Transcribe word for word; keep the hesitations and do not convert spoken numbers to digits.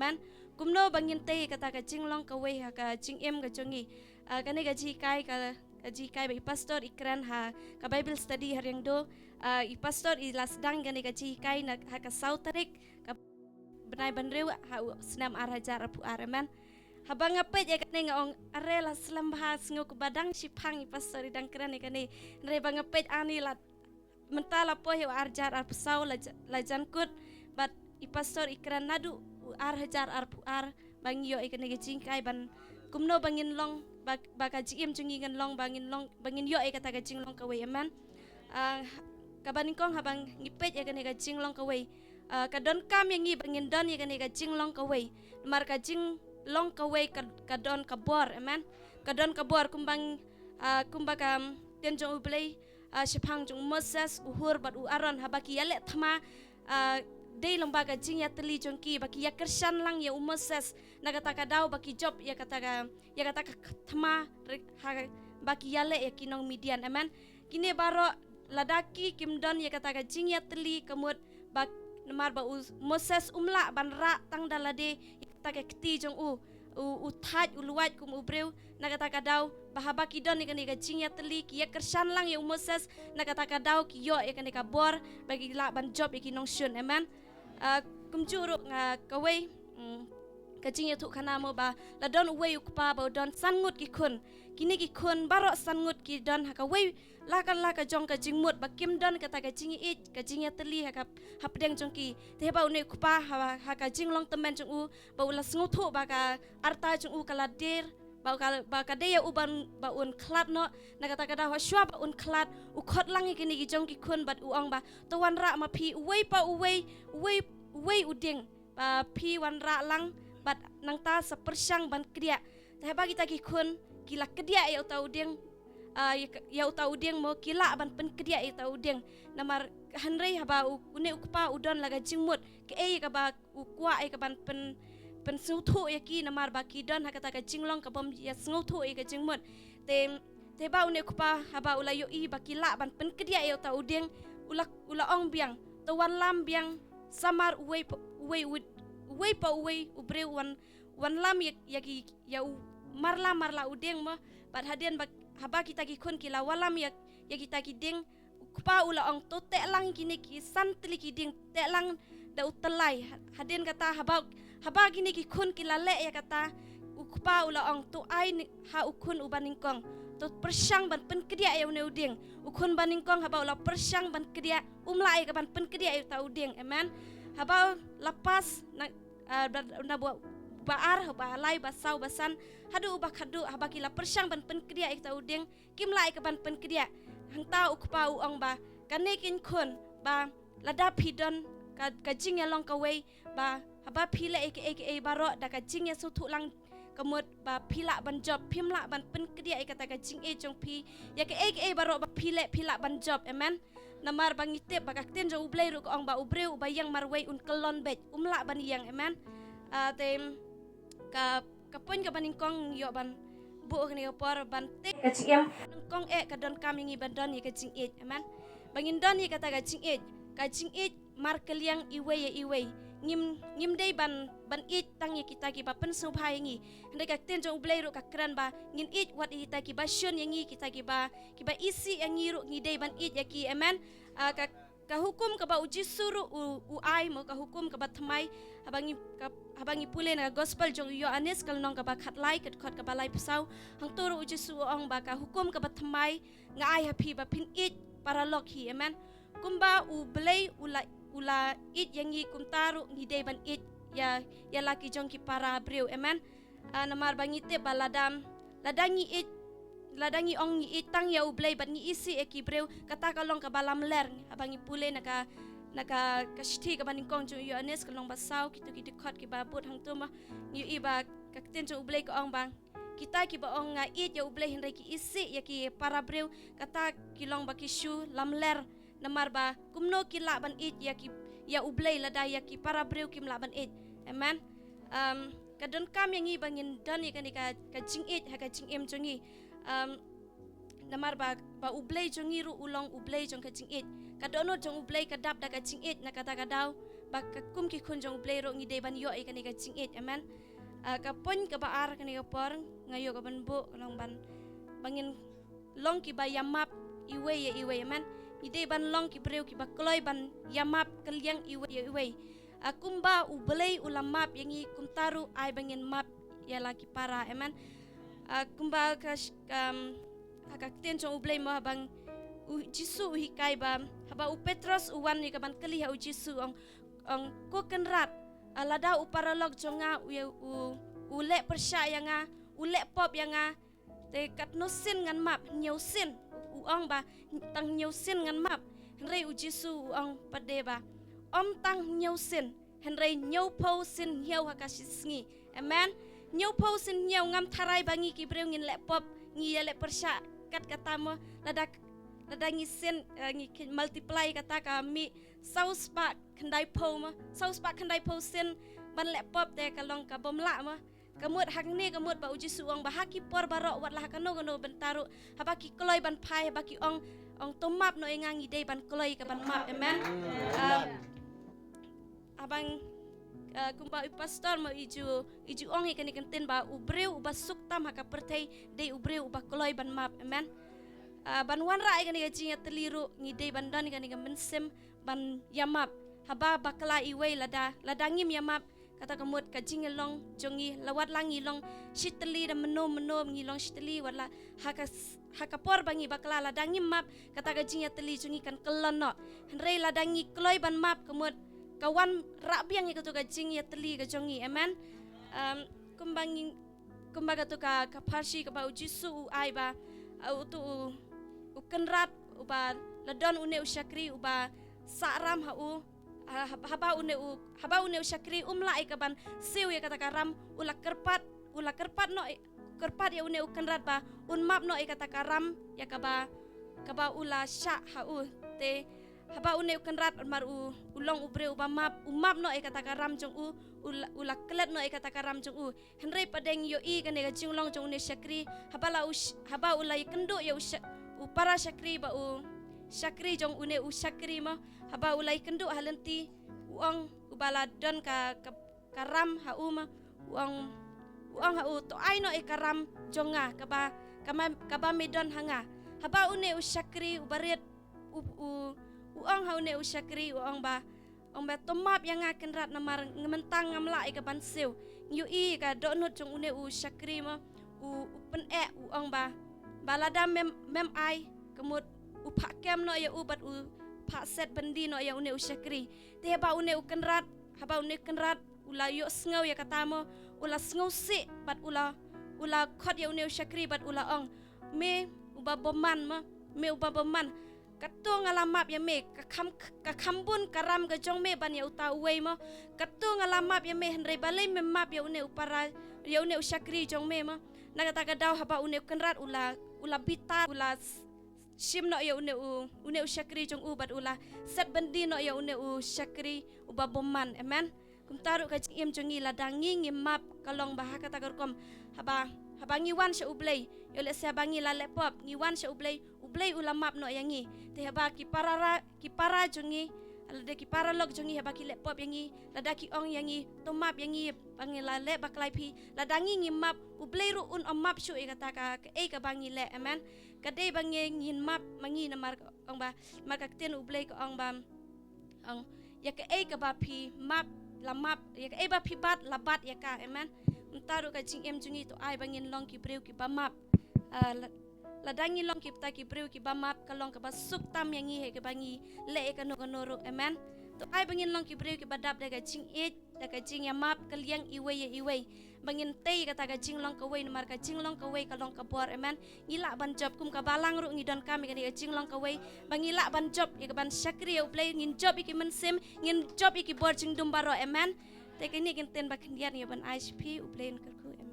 Amen. Kumno ba ngin tei kata ka jinglong kawei ha ka jingim ka jong ngi. Ah, kane ka jinghikai ka, ka jinghikai ba i pastor i kren ha ka Bible study ha Riangdo. Ah, i pastor i la sdang kane ka jinghikai na ha ka saw tarik ka bnai ba hynriew ha u snem ar hajar arphew ar, amen. Haba nga peit ïa kane nga ong, are la slem bha, sngew kaba dang shiphang i pastor i dang kren ïa kane. Hynrei ba nga peit ani la mynta la poi ha u ar hajar arphew saw la ja-, la jan kut, bad i pastor i kren naduh u ar hajar arphew ar ba ngi ïoh ïa kane ka jinghikai ban kumno ba ngin long, ba, ba ka jingim jong ngi ngin long, ba ngin long, ba ngin ïoh ïa kata ka jinglong kawei, amen. Ah, kaba nyngkong haba ngi peit ïa kane ka jinglong kawei. Ah, ka donkam ïa ngi ba ngin don ïa kane ka jinglong kawei. Namar ka jinglong kawei ka, ka don ka bor, amen. Ka don ka bor kumba, ah, kumba ka ktien jong U Blei, ah, shaphang jong u Moses, u Hur bad u Aaron haba ki ïaleh thma, ah, dei lyngba ka jingïatylli jong ki ba ki ïakyrshan lang ïa u Moses na kata ka daw ba ki jop ïa kata ka, ïa kata ka thma re-, ha, ba ki ïaleh ïa ki nong Midian, amen. Kine baroh lada ki kim don ïa kata ka jingïatylli ka mut ba namar ba u Moses um lah ban rah tang da lade ïa kata ka kti jong u, u, u thait u luwait kum u briew na kata ka daw, ba haba ki don ïa kane ka jingïatylli ki ïakyrshan lang ïa u Moses na kata ka daw ki ïoh ïa kane ka bor ba ki lah ban jop ïa ki nongshun, amen. Ah, kumjuh ruh nga kawei, mm, ka jingïathuhkhana mo ba la don uwei u kpa ba u don san ngut ki khun. Kine ki khun baroh san ngut ki don ha kawei la ka la ka jong ka jingmut ba kim don kata ka jingïeit, ka jingïatylli ha ka hapdeng jong ki. Te ba une u kpa ha, ha ka jinglong tymmen jong u ba u la sngewthuh ba ka arta jong u ka la dier, ba ka, ba ka dei ïa u ban, ba un khlad noh, na kata ka daw hashwa ba un khlad, u khot lang ïa kine ki jong ki khun bad u ong ba, to wanrah ma phi uwei pa uwei, uwei, uwei u dieng, ba phi wanrah lang, bad nangta sa pyrshang ban kdiah. Te haba kita ki khun ki la kdiah ïa uta u dieng, ah, ïa ka, ïa uta u dieng mo ki lah ban pynkdiah ïa uta u dieng. Namar hynrei haba u, une u kpa u don la ka jingmut, kaei kaba u kwah ïa ka ban pyn, pynsngewthuh ïa ki namar ba ki don ha kata ka jinglong ka bym ïa sngewthuh ïa ka jingmut. Te, te ba une u kpa haba u la ïohi ba ki lah ban pynkdiah ïa uta u dieng, u la, u la ong biang, to wanlam biang samar uwei pa, uwei, uwei, uwei pa uwei u briew wan, wanlam ïa, ïa ki, ïa u marla marla u dieng mo, bad hadien ba, haba kita ki khun ki la wanlam ïa, ïa kita ki dieng, u kpa u la ong to teh lang kine ki san tylli ki dieng, teh lang da u tyllai. Ha-, hadien kata haba, haba kine ki khun ki la leh ïa kata, u kpa u la ong to ai ni, ha u khun uba nyngkong, to pyrshang ban pynkdiah ïa une u dieng. U khun ba nyngkong haba u la pyrshang ban kdiah, um lah ïa ka ban pynkdiah ïa uta u dieng. Amen. Haba la pass na, ah, ba, na ba, ba ar, ba lai, ba saw, ba san, haduh ba khatduh, haba ki la pyrshang ban pynkdiah ïa uta u dieng, kim lah ïa ka ban pynkdiah. Hangta u kpa u ong ba, kane ki khun ba lada phi don ka, ka jingïalong kawei, ba haba phi leh ïa kaei kaei baroh da ka jingïasngewthuh lang ka mut ba phi lah ban jop, phim lah ban pynkdiah ïa kata ka jingïeit jong phi, ïa kaei kaei baroh ba phi leh phi lah ban jop. Amen. Namar ba ngi tip ba ka ktien jong U Blei ruh ka ong ba u briew uba ïeng marwei un kyllon beit, um lah ban ïeng. Amen. Ah, te ka, ka point kaba nyngkong ïoh ban buh kane ka por ban tip ka jingim nyngkong eh ka donkam ïa ngi ban don ïa ka jingïeit. Amen. Ba ngin don ïa kata ka jingïeit, ka jingïeit markylliang iwei ïa iwei. Ngim, ngim dei ban, ban ïeit tang ïa kita kiba pynsngewbha ïa ngi. Hynrei ka ktien jong U Blei ruh ka kren ba ngin ïeit wat ïa kita kiba shun ïa ngi, kita kiba, kiba isih ïa ngi ruh ngi dei ban ïeit ïa ki. Amen. Ah, ka, ka hukum kaba U Jisu ruh u, u ai mo, ka hukum kaba thymmai, haba ngi, ka, haba ngi pule na ka gospel jong u Ïoannis ka lynnong kaba khatlai, ka dkhot kaba laiphew saw, hangto ruh U Jisu u ong ba ka hukum kaba thymmai nga ai ha phi ba phin ïeit paralok hi. Amen. Kumba U Blei u la, u la ïeit ïa ngi kumta ruh ngi dei ban ïeit ïa, ïa la ki jong ki para briew. Amen. Ah, namar ba ngi tip ba lada, lada ngi ïeit, lada ngi ong ngi ïeit tang ïa U Blei bad ngi isih ïa ki briew, kata ka long kaba lamler. Haba ngi pule na ka, na ka, ka shithi kaba nyngkong jong u Ïoannis ka lynnong ba saw, kito ki dkhot kiba bud hangto mo, ngi ïohi ba ka ktien jong U Blei ka ong ba kita kiba ong nga ïeit ïa U Blei hynrei ki isih ïa ki para briew, kata ki long ba ki shu lamler. Namar ba kumno ki lah ban ïeit ïa ki, ïa U Blei lada ïa ki para briew kim lah ban ïeit. Amen. Um, ka donkam ïa ngi ba ngin don ïa kane ka, ka jingïeit ha ka jingim jong ngi. Um, namar ba, ba U Blei jong ngi ruh u long U Blei jong ka jingïeit. Ka dohnud jong U Blei ka dap da ka jingïeit, na kata ka daw ba ka kum ki khun jong U Blei ruh ngi dei ban ïoh ïa kane ka jingïeit, amen. Ah, ka point kaba ar kane ka por, nga ïoh ka ban buh, ka long ban, ba ngin long kiba ïa map iwei ïa iwei, amen. Ngi dei ban long ki briew kiba kloi ban ïa map kylliang iwei ïa iwei. Ah, kumba U Blei u la map ïa ngi, kumta ruh ai ba ngin map ïa la ki para, amen. Ah, kumba ka sh-, ka, um, ha ka ktien jong U Blei mo, haba u Jisu u hikai ba, haba u Petros u wan ïa ka ban kylli ha u Jisu, ong, ong, Ko Kynrad, ah, lada u paralok jong nga u, u, u leh pyrshah ïa nga, u leh pop ïa nga, te katno sien ngan map? Hynñiew sien. U ong ba, Tang hynñiew sien ngan map. Hynrei u Jisu u ong pat de ba, Ym tang hynñiew sien, hynrei hynñiewphew sien hynñiew ha ka shi sngi. Amen. Hynñiewphew sien hynñiew, ngam tharai ba ngi ki briew ngin leh pop, ngi ïa leh pyrshah kat kata mo. Lada, lada ngi sien, eh, ngi ki multiply kata ka mih saw spah khyndaiphew mo. Saw spah khyndaiphew sien ban leh pop te ka long ka bym lah mo. Ka mut hangne ka mut ba u Jisu u ong ba ha ki por baroh, wat la ha kano kano bynta ruh, haba ki kloi ban phai, haba ki ong, ong, To map noh ïa nga, ngi dei ban kloi ka ban map. Amen. Ah, haba, ah, kumba u pastor mo i ju, i ju ong ïa kane ka ktien ba u briew uba suk tam ha ka pyrthei dei u briew uba kloi ban map. Amen. Ah, ban wanrah ïa kane ka jingïatylli ruh ngi dei ban don ïa kane ka mynsiem ban ïa map. Haba bakla iwei, lada, lada ngim ïa map, kata ka mut ka jingïalong jong ngi, la wat la ngi long shitylli da mynno mynno, ngi long shitylli, wat la ha ka s-, ha ka por ba ngi bakla, lada ngim map, kata ka jingïatylli jong ngi kan kyllon noh. Hynrei lada ngi kloi ban map, ka mut ka wanrah biang ïa kato ka jingïatylli ka jong ngi. Amen. Um, kumba ngi, kumba kato ka, ka pharshi kaba u Jisu u ai ba, uh, uto u, u kynrad uba la don une u shakri uba sah ram ha u, ha-, hab-, haba une u, haba une u shakri um lah ïa ka ban siew ïa kata ka ram, u la kyrpad, u la kyrpad noh, kyrpad ïa une u kynrad ba un map noh ïa kata ka ram, ïa kaba, kaba u la shah ha u. Te haba une u kynrad mar u, u long u briew uba map, u map noh ïa kata ka ram jong u, u la, u la klet noh ïa kata ka ram jong u. Hynrei pat de ngi ïohi kane ka jinglong jong une u shakri, haba la u sh-, haba u la ïakynduh ïa u sha-, u para shakri bad u shakri jong une u shakri mo, haba u la ïakynduh ha lynti, u ong, uba la don ka, ka, ka ram ha u mo, u ong, u ong ha u, To ai noh ïa ka ram jong nga, kaba, kaba, kaba me don ha nga. Haba une u shakri uba rit, u, u, u ong ha une u shakri, u ong ba, ong ba, To map ïa nga kynrad, namar nga mynta ngam lah ïa ka ban siew. Ngi ïohi ka dohnud jong une u shakri mo, u, u pyneh, u ong ba, ba lada mem, mem ai, ka mut u phah kem noh ïa u bad u phah set byndi noh ïa une u shakri. Te haba une u kynrad, haba une u kynrad u la ïohsngew ïa kata mo, u la sngewsih bad u la, u la khot ïa une u shakri bad u la ong, Me uba bymman mo, me uba bymman. Katto nga la map ïa me, ka kham, ka kham bun ka ram ka jong me ban ïa uta uwei mo. Katto nga la map ïa me, hynrei balei mem map ïa une u para, ïa une u shakri jong me mo. Na kata ka daw haba une u kynrad u la, u la bitar, u la s-, shim noh ïa une u, une u shakri jong u bad u la set byndi noh ïa une u shakri uba bymman. Amen. Kumta ruh ka jingim jong ngi, lada ngi ngim map, ka long ba ha kata ka rukom, haba, haba ngi wan sha U Blei, ïoh lehse haba ngi la leh pop, ngi wan sha U Blei, U Blei u la map noh ïa ngi. Te haba ki para ra-, ki para jong ngi, lada ki paralok jong ngi haba ki leh pop ïa ngi, lada ki ong ïa ngi, To map ïa ngi ba ngi la leh bakla ïa phi, lada ngi ngim map, U Blei ruh un ym map shuh ïa kata ka, kaei kaba ngi leh. Amen. Ka dei ba ngi ngin map ma ngi, namar ka ong ba, namar ka ktien U Blei ka ong ba, ong, ïa kaei kaba phi map, la map, ïa kaei ba phi bat, la bat ïa ka. Amen. Kumta ruh ka jingim jong ngi, to ai ba ngin long ki briew kiba map. Ah, la-, lada ngi long kita ki briew kiba map, ka long kaba suk tam ïa ngi ha kaba ngi leh ïa kano kano ruh. Amen. To ai ba ngin long ki briew kiba dap da ka jingïeit, da ka jingïamap kylliang iwei ïa iwei. Ba ngin tei kata ka jinglong kawei, namar ka jinglong kawei ka long ka bor. Amen. Ngi lah ban jop, kum ka Balang ruh ngi donkam ïa kane ka jinglong kawei. Ba ngi lah ban jop ïa ka ban shakri ïa U Blei, ngin jop ïa ki mynsiem, ngin jop ïa ki bor jingdum baroh. Amen. Te kane ki ktien ba khyndiat ngi ban ai sha phi, U Blei un kyrkhu. Amen.